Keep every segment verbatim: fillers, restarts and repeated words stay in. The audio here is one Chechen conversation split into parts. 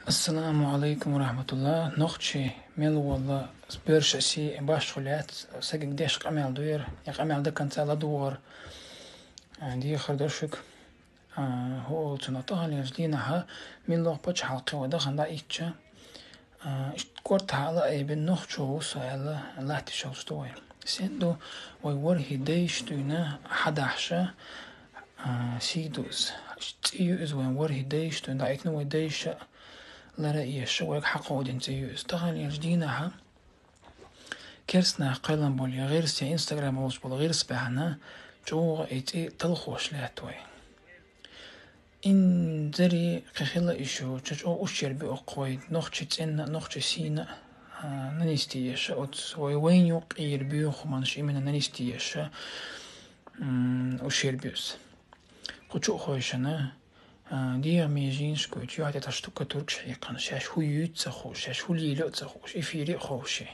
Ассаламу алейкум ва рахматуллах. Нохчий мел волла берша си башхулят, сагиг деш къамел дуер, я къамел до конца ладугъар. А, дехар дошук. А, хо цуна тахалеш дина ха, миллох пачхалкхи ва дахан да ичча. А, ишт корт хала эбе нохчо усо эла лати шалшто вай. Сенду вай вархи дейш дуйна хадахша, а, сидус. Ци ю из вайн вархи дейш дуйна, да итну вай дейша лара иеша вай хакъо дин ци ю из. Тахалеш дина ха. Керсна кайлан боли, гирс я Instagram волш бол гирс бехана, чуга ити талхош лят вай. Ин зари кхихила ишу, чачо ушер би окхой, нохчи ценна, нохчи сина, а, нанисти еша, от вай вайню къир би хуманш именно нанисти еша, м, ушер биус. Кучу хойшана, а, диа межиншкой, чуя тата штукатуркш хикан, шаш хуюца ху, шаш хули лёца ху, эфири ховши.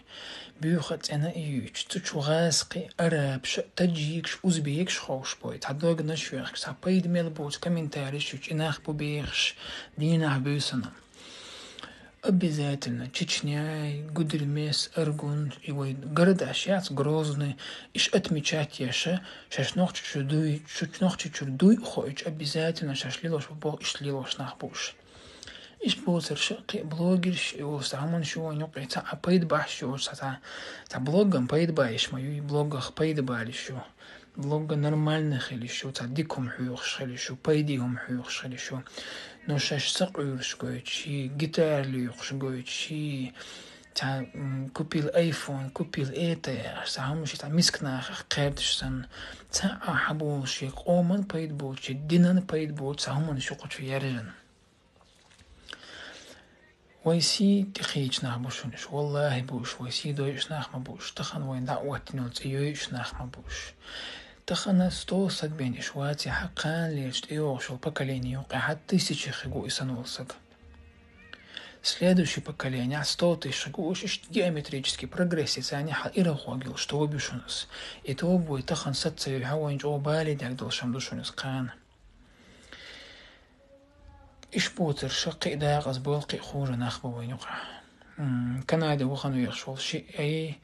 Бюха цена июч, цучугас кхи арабш, таджикш, узбекш ховш бой, тадогна шуяхш, са пайд мел боч, комментарий шуч, инах бу бехш, динах бюсана. Обязательно Чечняй, Гудермес, Аргун, и вай города шац, Грозный, иш отмечать яша, шаш нохчи чур дуй, шуч нохчи чур дуй хоич, обязательно шаш лилош бо иш лилош нах буш. Иш бо цар шакъи блогерш, и вос аман шу ваню къица, а пайд баш шу вос та, та блогам пайд баиш ма юй, блогах пайд балиш шу. Блогга нормальный хили шу, та дикум хюхш хили шу, пайдигум хюхш хили шу. Но шаш сакъюрш гойчи, гитар люхш гойчи, та, м, купил iPhone, купил это, са хамши та мискнах кхердш сан, ца а хабулши, къоман пайд болчи, динан пайд болчи, са хаман шу къучу яржан. Вай си тихич нах бушуниш, валлахи буш, вай си дойш нах ма буш, тахан вай даъватинул ци йойш нах ма буш. Тахана сто саг бен иш ваци хакан леш тиохшул поколение юкъа хат тысячи хигу исан вал саг. Следующий поколение сто тысяч хигу уш иш геометрический прогрессия цани ха ира хогил, что бушунус. И то бой тахан сат цай хавайн чо бали даг дол шам душунус кан. Иш буцар шакъи дагъаз бол кхи хужа нах бу вайнуха. М, Канада вахану яхшол ши ай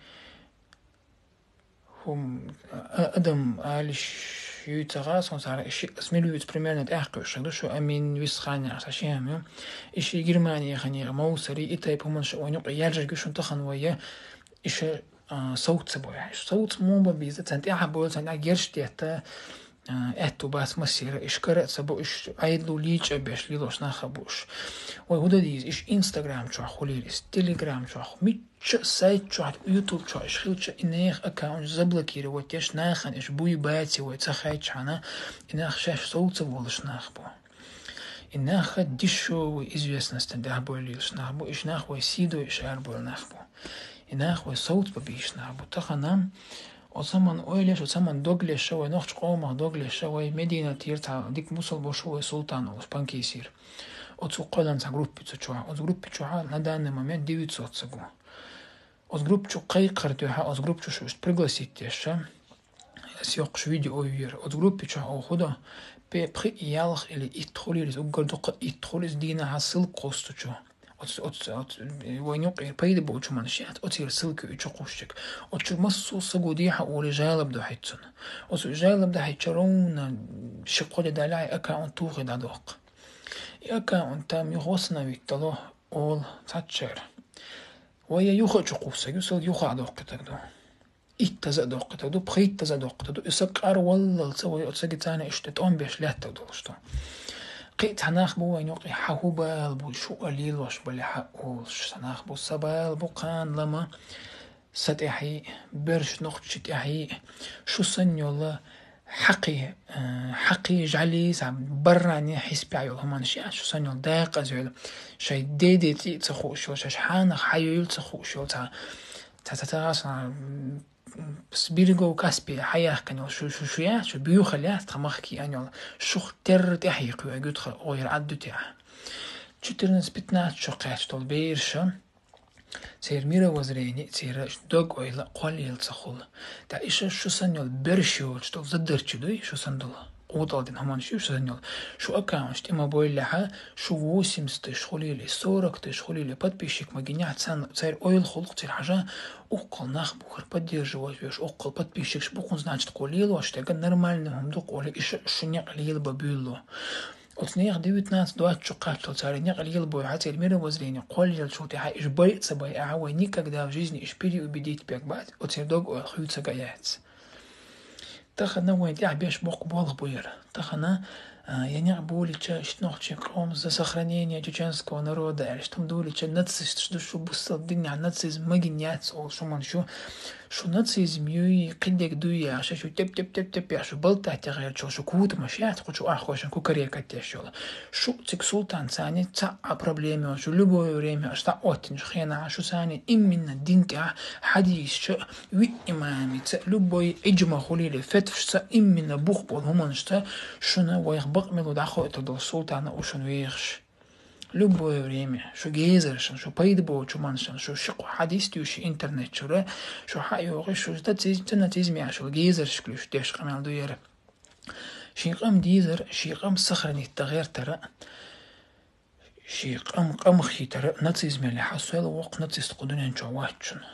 хум, а, адам алиш юйцагъа сон сара иши смирюйц примерно тяхкуш ду шу амин висханя са ши ами. Иши Германия хани маусари и тайп хуман шу вайнуха яржа гушун тахан вая иша, а, сауца боя. Сауц муба биза цан тяха боя цан герш тета, а, эту бас масира, иш караца бу, иш айдлу лича беш лилош наха буш. Ой, худа диз, иш Instagram чух хулирис, Telegram чух, митча сайт чух, YouTube чух, иш хилча инех аккаунт заблокировать, еш нахан, иш буй баци, ой, цахай чана, инах шаш сауца волыш нах бу. Инаха дешёвый известность да болиш нах бу, иш нах вай сидо иш ар бол нах бу. Инах вай сауц ба биш нах бу. Тахана, о саман ойлеш, о саман доглеша вай, нохч къомах доглеша вай, Медина тир та, дик мусал бошу вай султан ол, панкисир. Оцу къолан ца группи цу чуа. Оц группи чуа на данный момент девятьсот цагу. Оц группи чу къай къар духа, оц группи чу шуш пригласить деша. Съёкъш видео вир. Оц группи чу о худа пе пхи ялх или ит хулирис, уггар дукха ит хулирис дина ха ссылка къосту чу. Оц, оц, оц, вайню къир пайда бо чу ман шиат, оцир ссылка ю чу къушчик. Оцу массу сагу диха ури жалоб да хицун. Оцу жалоб да хича ровно ши къоли далай аккаунт тухи да докъ. И аккаунт там ю восстановить дало ол цачер. Вая юха чу къусагу, сыл юха докъитагду. Иттаза докъитагду, пхиттаза докъитагду. Иса къар валлал ца вай оцаги цана иште томбеш лятта долшто. Къи танах бу вайню къи хахубал бу шу алил ваш бали ха олш. Санах бу сабал бу къан лама сатяхи, берш нохчи тяхи, шу санёла хакъи, э, хакъи жали са баррани хиспя ю хуман ши, шу санёл дакъа зёл. Шай деде ци ца хушёл, шаш ханах хайёл ца хушёл, ца, ца, ца, ца, ца, м, с берегов Каспия хаяхканёл, шу, шу, шу я, шу бюхаля, тамахки анёл, шух тер тяхи куя гютха ойр адду тя. Четырнадцать-пятнадцать шо къяч тол берша. Цер мировоззрение, цер дог ойла къвалил ца хул. Та иша шу санёл берш ёлч тол задырчи дуй, шу сандул. къотӀалдина хӀуманаш ю шу санна йола. Шу аккаунташ тӀе ма бойла хьа, шу восемьдесят тысяч хулийла, сорок тысяч хулийла подписчик ма гинехь, царна, церан ойла хуьлу-кх церан хьажа, уккхал нах бу хӀара поддерживать веш, уккхал подписчикаш бу хӀун, значит, кхо лелош дерг нормальный хӀума ду-кх олий, и шу, шу некъ лелабан буьйлу. Оцу нехан девятнадцать-двадцать чу кхаччалц цара некъ лелабой хьа, церан мировоззрение кхоллаелчул тӀаьхьа, иш бай а ца бай а, вай никогда в жизни иш переубедить бег бац, оцеран дог-ойла хуьйцург а яц. Тахана вайн тӀехь беш боккха болх бу яра. Тахана, а, я некъ болийча, иштта нохчийн къоман за сохранение чеченского народа аьлла, иштта хӀума долийча, нацисташ ду шу, бусалба динехь нацизм магийна яц олуш хӀуманаш ю. Шу нацизм юй, кхидерг дуй яхаш, шу теп-теп-теп-теп яхаш, шу балтахь тӀе гӀертачул шу кутамаш яц, кху чу аххошан кукарекат деш йолу. Шу цига Султан царна цхьа а проблема йолуш, шу любое время аша дӀаоттинчу хенахь, шу царна именно дин тӀехь хьадисча, виъ имамица, любой иджма хулийла, фетвашца, именно бух болу хӀуманашца, шуна вайх бакъ мила ву дӀахоуьйтур долу Султана у шуна вехаш. Любое время, шу гезаршан, шу пайда боцучу маншан, шу ши-кхо хьадис дуьйш интернет чуьра, шу хьа а йохуш, шу нацизм, ца нацизм яхаш йолу гезаршка луьйш деш къамел ду яра. Шен къам дезар, шен къам сохранить дан гӀертара, шен къам къамах хӀиттара, нацизмелли хьан сел воккха нацист кху дуьнен чохь вац шуна.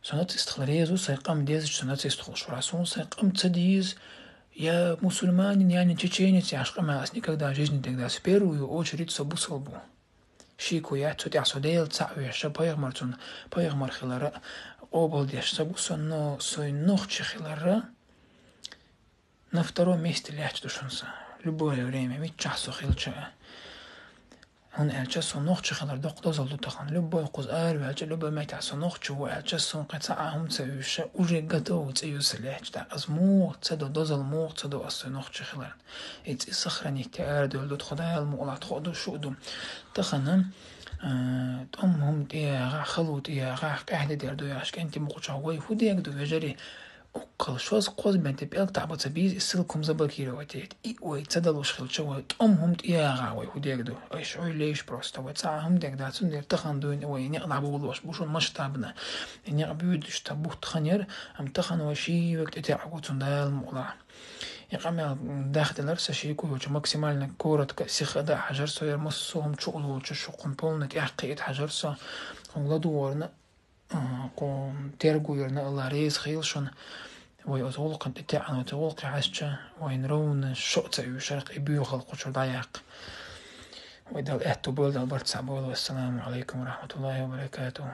Со нацист хила реза ву, сайн къам дезачу со нацист хуьлуш вара. Суна сайн къам ца деза, я мусульманин, я не чеченец, я аш къамел ас никогда в жизни дегдац. В первую очередь со бусалба ву. Шеко яц цу тӀехь со Дела цхьаъ веша, пайхамар цунна, пайхамар хилара, къобалдеш ца бу со, но сайн нохчи хилара на втором месте лаьтташ ду шуна сан. Любое время, миччахь со хилча а. ХӀунда аьлча со нохчи хилар доккха дозалла ду тахана. Любой кхуза араваьлча, любой меттехь со нохчи ву аьлча, суна кхин цхьа а хӀума ца уьйша, уже готовый цӀе ю сан лаьтташ. ТӀаккха ас муха ца до, дозалла муха ца до ас сайн нохчи хиларна. И цӀе сохранить де арадевлла ду тхо, Дала мукъалахь, тхо а ду, шу а ду. Тахана, а, тӀом хӀума тӀеягӀахь, хало тӀеягӀахь, къаьхьа де дер ду яхаш, кӀентий мукъачохь вай хӀун дерг ду, вежарий? Уккхал шозза-кхозза бен тӀе пӀелг таӀа бан ца беза, и ссылка хӀума заблокировать яйта. И вай ца далуш хилча, вай тӀом хӀума тӀеягӀахь вай хӀун дерг ду? Айша хьуй леш просто, вай цхьа а хӀума дерг дац, цундела тахана дуьйна вай некъ дӀаболош бу шуна масштабно. И некъ буьйдуш тхан бутт хан яра, амма тахана вай ший вега тӀетаьӀа гу цунна Дала мукъалахь. И къамел дахделара сан шеко йолчу максимально коротко, сиха а дан хьажара со, яра массо а хӀума чу а лоцуш, шу кхунна полный тӀаьхьакхиийта хьажара со, хӀума ладугӀарна, а, кху тергуьйрна Алла реза хила шуна. Вай оцу гӀуллакхана тӀетаьӀна, оцу гӀуллакхе хьаьжча, вайна ровно шо а ца уьйшура и буьйхал кху чуьра дӀаяккха. Вай Дала аьтту бойла, Дала барт цхьаъ бойла. Вассаламу Ӏалайкум ва рахьматуллахӀи ва баракатухӀу.